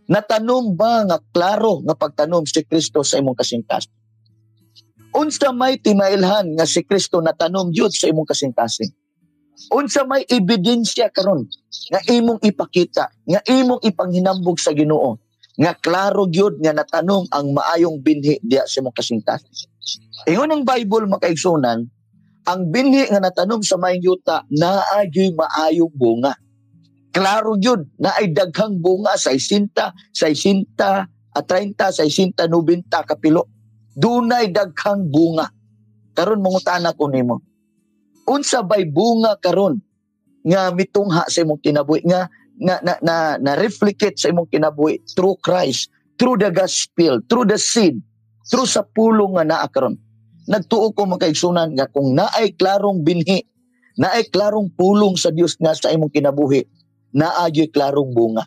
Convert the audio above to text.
Natanom ba nga klaro nga pagtanom si Kristo sa imong kasingkasing? Unsa may timailhan nga si Kristo natanom gyud sa imong kasingkasing? Unsa may ebidensya karon nga imong ipakita, nga imong ipanghinambog sa Ginoo, nga klaro gyud nga natanom ang maayong binhi diya sa imong kasingkasing? Ingon ang Bible, mga kaigsunan, ang binhi nga natanom sa maayong yuta naa gyud maayong bunga. Klaro gyud naay daghang bunga, 60, 60, at 30, 60, 90 kapilo. Dunay daghang bunga. Karon mangutana ko nimo. Unsa bay bunga karon nga mitungha sa imong kinabuhi nga na replicate sa imong kinabuhi through Christ, through the gospel, through the seed, through sa pulong nga naa karon? Nagtuo ko, mga kaigsunan, nga kung naay klarong binhi, naay klarong pulong sa Dios nga sa imong kinabuhi, naa gyud klarong bunga.